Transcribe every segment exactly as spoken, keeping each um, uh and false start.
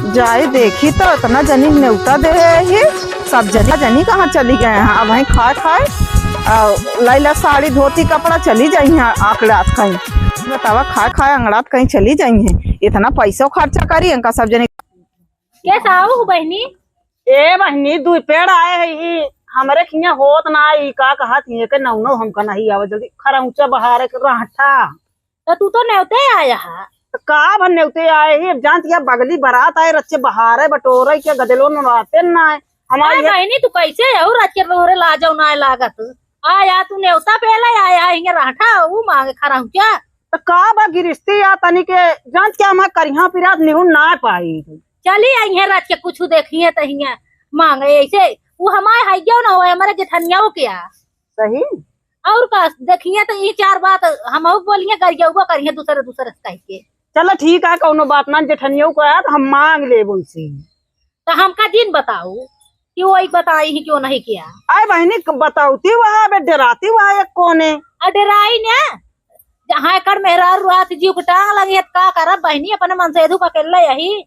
जाए देखी तो इतना जनी नेवता देहे ही, सब जनी, जनी कहाँ चली गए हैं? अब वहीं खाए खाए, आ, लैला साड़ी धोती कपड़ा चली जाई हैं आंकड़ात कहीं। बतावा, खाए खाए अंगड़ात कहीं चली जाई हैं, इतना पैसो खर्चा करी इनका सब जनी। के साहू बहिनी? ए बहिनी, दुइ पेड़ आए है ई, हमरे खिया होत ना, ई का कहत ही के नौनो हमका नहीं आवे जल्दी, खरौचा बहारे के रहठा। तो तू तो नेवते आया है। तो का भर नेवते आए ही, अब जानत या बगली बरात आए, रच्चे बहारे बटोरे के गदेलो नराते ना आए। हमारी अरे ये बहिनी, तू कैसे है? और रच्चे तोहरे लाजो ना लागत। आया तू नेवता पेला आया है, हिंगे रहठा, ऊ मांगे खरौचा। तो का बा गिरस्ती या तनी के, जानत क्या हमार करिहा पिरात निहुन ना पाई। चली आई है रात के कुछ देखिए तो हिया मांगे ऐसे। वो हमारे है क्यों ना होए, हमारे जेठनिया के आ। सही। और का देखिए तो ये चार बात हम बोलिए गरियौबो करिए दूसरे दूसरे से कह के। चलो ठीक है, कौनो बात ना, जेठनियो को आया तो हम मांग लेब उनसे। तो हमका दिन बताऊ कि वही बताई ही क्यों नहीं किया। आए बहिनी, क-, बताउती वहाँ, अबे डेराती वहाँ एक कोने। आ डेराई ने, जहाँ एकड़ मेहरारू रहत जीव के टांग लगी है, त का करब बहिनी, अपने मन से एधू का अकेले यही।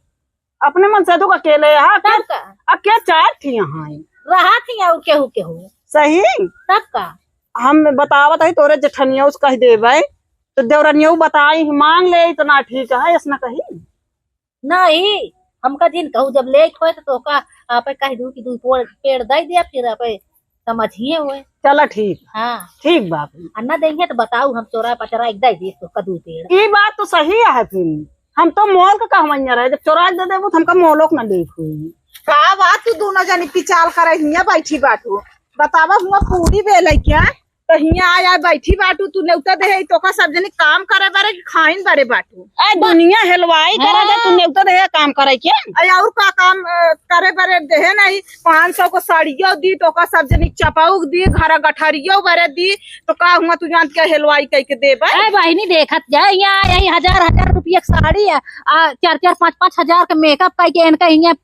अपने मन से एधू का अकेले यहाँ, तब के, का? अब के चार थी यहाँ है? रहा थी और केहू केहू। सही? तब का? हम बतावत है तोरे जेठनिया उस कह देबै, तो देवरनिया बताई, मांग ले, इतना ठीक है, ऐसना कही। नहीं, हमका जिन कहू, जब लेत होए तो तोका आपे कह दू कि दू पोड़, पेड़ दे दिया, फिर आपे समझिए होए। चला ठीक। हाँ। ठीक बात है। आ ना देंगे तो बताऊ, हम चोरा पचरा एक दे दे तोका दू पेड़। ई बात तो सही है फिर। हम तो मोल का कहवैया रहे, जब चोरा के दे देबू तो हमका मोलो के ना लेत होई। का बात तू दोनों जनी पिचाल करे हिया बैठी बाटू? बतावा हुआ पूरी बेले क्या? तो हियाँ आय, आय बैठी बाटू, तू नेवता देहे, तोका सब जनी काम करे बारे कि खाइन बारे बाटू? ए, दुनिया हेलवाई करे दे, तू हाँ। नेवता देहे काम करे के? अरे, और का काम, अ, करे बारे देहे नहीं, पाँच सौ को साड़ियो दी, तोका सब जनी चपौक दी, घर गठरियो बारे दी, तो का हुआ तू जानत के हेलवाई कह के देबे? ए, बहिनी देखत जा, हियाँ आय, यही हजार, हजार रुपया के साड़ी है, आ, चार, चार, पाँच, पाँच हजार के मेकअप कह के इनका हियाँ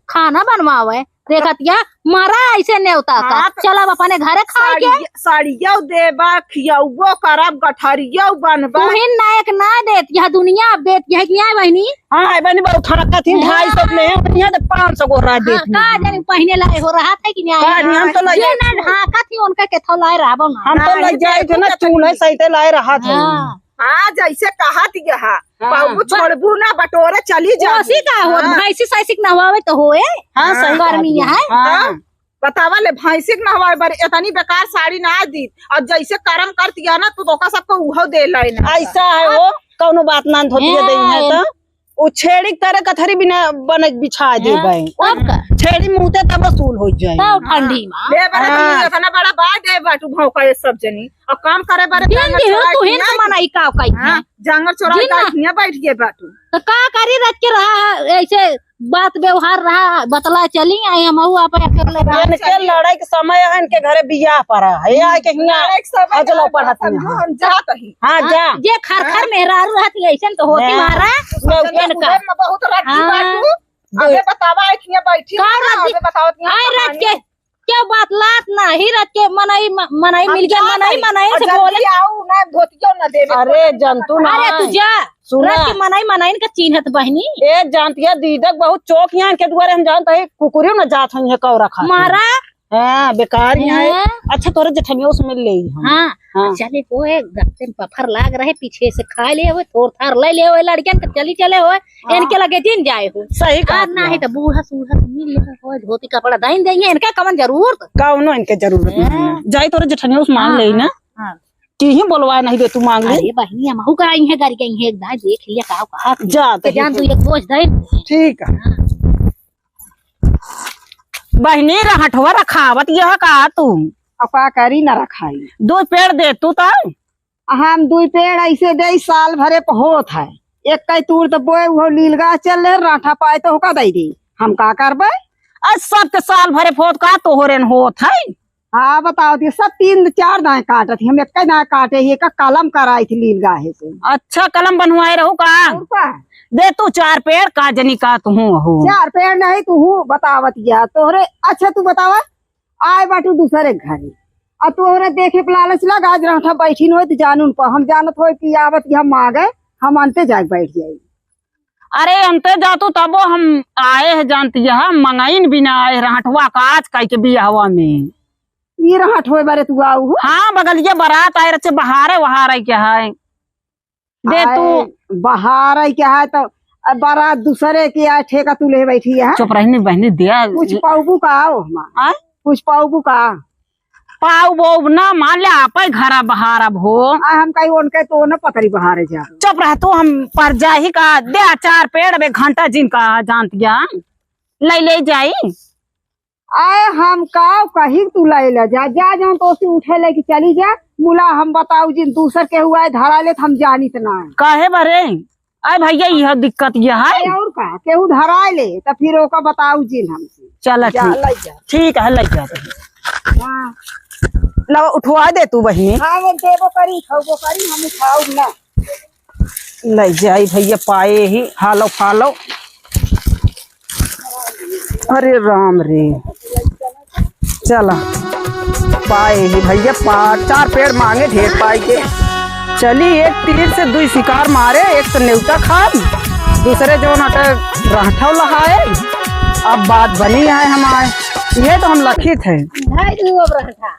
खाना बनवावे, देखत या, मारा ऐसे नेवता का। हाँ, तो चलब अपने घरे खाए के। साड़िया, साड़िया देबा, खियौबो करब, गठरियो बनबा। तुहिन ना एक ना देत, यह दुनिया अब देत, यह क्या है बहिनी? हाँ, है बहिनी, बहुत हरकत ही, हाँ। ढाई सौ में है, यहाँ तो पाँच सौ को रहा हाँ, देत का नहीं। जाने पहने लाए हो रहा था कि नहीं? का नहीं, हम तो लग जे जाए ना थे। ढाकत ही उनका केथो लाए रहबो ना। हम तो हाँ, लग ये जाए थे ना, देखो चूल्हे तो सहिते लाए रहा था। हाँ। हाँ, जैसे कहत यह, हाँ। पाऊ छोड़बू ना, बटोरे चली जाबू। ओसी का होत, हाँ। भैंसी सैसी के नहवावे तो होए। हाँ, सही गर्मी बात है। है। हाँ। बतावा ले, भैंसी के नहवावे बारे इतनी बेकार साड़ी ना दी, और जैसे करम करती है ना, तू तो ओका सबको उहो दे लाए ना। ऐसा है हाँ। वो, कौनो बात ना धोती हाँ। दे है तो। उ छेड़ी के तरे कथरी बिना बने बिछा देबे। हाँ, तब का? छेड़ी मुते तब वसूल हो जाए। तब ठंडी मा। ले बड़ा हाँ। तुम इतना बड़ा बात है बाटू भाव का ये सब जनी। और काम करे बारे दिन जांगर दिहो चोराई तू हिन किया। मनाई का काई हाँ, है। जांगर चोराई दिन का ना। हियाँ बैठ गए बाटू। तो का करी रच के रहा ऐसे बात व्यवहार रहा बतला चली आई हम हऊ आप अकेले रहा। इनके लड़ाई के समय है, इनके घरे बियाह पड़ा है। ये आके हियाँ लड़ाई के समय अजलो है, पढ़त समझो नहीं है। हम जात ही। हाँ, हाँ, जा। जे खरखर हाँ। मेहरारू रहती है, ऐसन तो होती हाँ। मारा। लौके इनका। में बहुत रखी हाँ। बाटू। अबे बतावा, एक हियाँ बैठी का हो ना, रख दी? अबे बतावा, आए रख के, क्या बात लात ना ही रख के मनई, म-, मनई हम मिल गया, जात मनई, हई। मनई और से जल्दी बोले। आओ ना, धोतियो ना देवे, अरे, कोई ना जंतु ना अरे, तू है। जा। सुना। रख के मनई, मनई इनका चिन्हत बहिनी। ए, जानती है, दीदक बहुत चौक यहाँ के दुआरे हम जानते हैं, कुकुरियों ना जात हई है कौरा खातिर। मारा। हाँ, बेकार ही है। हाँ। अच्छा, तोरे जेठनियों से मिल लेई हम। हाँ। हाँ। चले होए, गत्ते में पफर लाग रहे, पीछे से खा ले होए, थोर थार ले ले होए, लड़कियन के चली चले होए, हाँ। इनके लगे दिन जाए हो। सही कहा आज ना तू। है तो बूढ़ा सूढ़ा से मिल ले होए, धोती कपड़ा दाइन देंगे, इनका कवन जरूरत? कौनो इनके जरूरत नहीं है। हाँ। जाए तोरे जेठनियों से मांग हाँ, ले ना। हाँ। कि ही बोलवाए नहीं दे, तू मांग ले। अरे बहिनी, हमहू का आई है, घर गई है, एक दाई देख लिया का कहा। जा, के तो जान तू एक बोझ दे। ठीक है। हाँ। बहिनी, रहठवा रखावत यह का तू? अब का करी, ना रखाई। दो पेड़ दे तू तो। हम दुई पेड़ ऐसे दे, साल भरे प होत है। एक कई तूर तो बोए, वो लील गाछ चल रहे, राठा पाए तो ओका दे दी। हम का करबे? आज सबके साल भरे प होत का तोहरे न होत है? हाँ, बताओ दी, सब तीन चार दाएं काटत ही, हम एक दाएं काटे ही, एक कलम कराई थी लील गाहे से। अच्छा, कलम बनवाए रहू का? और का? दे तू चार पेड़, का जनी का तू हो। चार पेड़ नहीं, तू हूँ बतावत गया तोहरे। अच्छा, तू बतावा, आए बाटू दूसरे घरे, आ तोहरे देखे पे लालच लगा, आज राठा बैठी न होई, तो जानून पर हम जानत होई कि आवत कि हम आ गए, हम अंते जाके बैठ जाई। अरे, अंते जातू तबो हम आए हैं, जानती है, हम मंगाइन बिना आए रहठवा का आज काई के बियाहवा में। ई रहठवे बारे तू आऊ हो? हाँ, बगलिया बारात आए रचे, बहारे वहारे क्या है? दे तू। आए, बहारे क्या है तो, अब बारात दूसरे के आए, ठेका तू ले बैठी है। चुप रहनी बहनी, दे। कुछ पाउबू का आओ हमार? आय? कुछ पाउबू का? पाउबो ना, मान ले आपे घरा बहारब हो। आ, हम कही उनके तो न पतरी बहारे जा। चुप रह तू, हम पर जाही का, दे चार पेड़ बे घंटा जिनका जानत गया, ले ले जाई। आए, हम का कही तू ले ले जा, जा जौन तो उसे उठे लेके चली जा। मुला हम बताऊ जिन दूसर केहू आए धरा ले त हम जानित ना है। काहे बरे? अरे भैया, यह दिक्कत यह है। अरे और का, केहू धराए ले, त फिर ओका बताऊ जिन हमसे। चला जा, ठीक। ले जा। ठीक है, ले जा। हाँ। लो, उठवा दे तू बहिनी। हाँ, वो देबो करी, उठाउबो करी, हम उठाउब ना। ले जाई भैया, पाए ही, हालो फालो। अरे राम रे। चला, पाए ही भैया, पा-, चार पेड़ मांगे, ढेर पाई के। चली, एक तीर से दुई शिकार मारे, एक तो नेवता खाब, दूसरे जौन अटे रहठव लहाए। अब बात बनी है हमारे, ये तो हम लखित है। भाई, तू अब रहठा।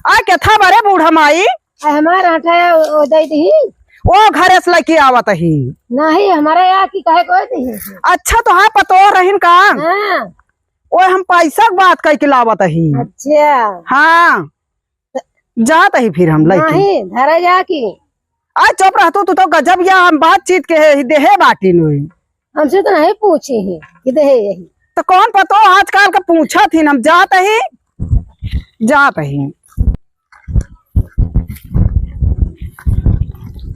आ, क्या था बरे बूढ़ा माई? आ, हमार रहठा है, ओ, ओ दे दी। ओ घरे से लेके आवत ही। नहीं, हमारा यहाँ की कहे कोई नहीं है। अच्छा, तो हाँ, पतोह रहिन का? हाँ। ओए, हम पैसा के बात कह के लावत ही। अच्छा। हाँ, जात ही फिर हम लइके। नहीं, धरा जा की। आ, चुप रह तू, तू तो गजब या हम बातचीत के है, देहे बाटी नोई। हमसे तो नहीं पूछी ही कि देहे यही। तो कौन पतो आजकल का पूछत ही, हम जात ही, जात ही।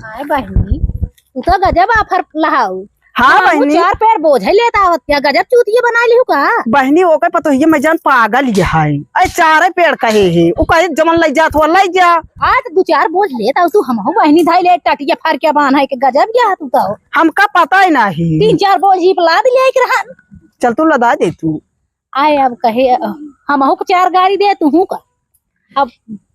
आए बहिनी, तू तो गजब offer लहाऊ। हाँ हाँ, बहिनी। चार पेड़ बोझे लेत आवत क्या? गजब चूतिया बना लिहू का? बहिनी, ओकर पतोहिया मैं जान पागल ये है। अरे चारे पेड़ कहे है, उ कहे जमन लइ जात हुआ लइ जा। आज दो चार बोझ लेत आऊ तू, हमहू बहिनी धाई ले टटिया फार के बांध है के गजब या तू तो। हमका पता ही नहीं। तीन चार बोझ ही लाद ले के रहा। चल तू लदा दे तू। आए अब कहे, अ, हमहू को चार गाड़ी दे, तू का? अब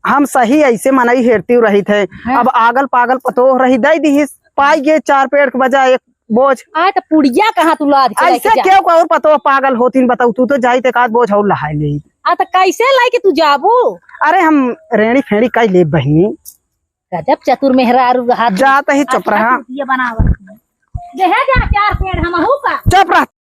हम सही ऐसे मनई हेरती रहित है। हाँ। अब आगल पागल पतोह रही, दे दिहिस, पाई गे चार पेड़ के बजाय एक बोझ। आ, त पुड़िया कहाँ तू लाद के ऐसे लेके जा? क्यों को और पतोह पागल होतीन, बताऊ, तू तो जाई ते एक आध बोझ और लहाई ले। आ, त कैसे लेके तू जाबू? अरे हम रेड़ी फेड़ी कई ले बहिनी। गजब चतुर मेहरारू रहा तू। जात ही चुप अच्छा रहा। तू ये बनावत है। देहे जा चार पेड़ हमहू का। चुप रह।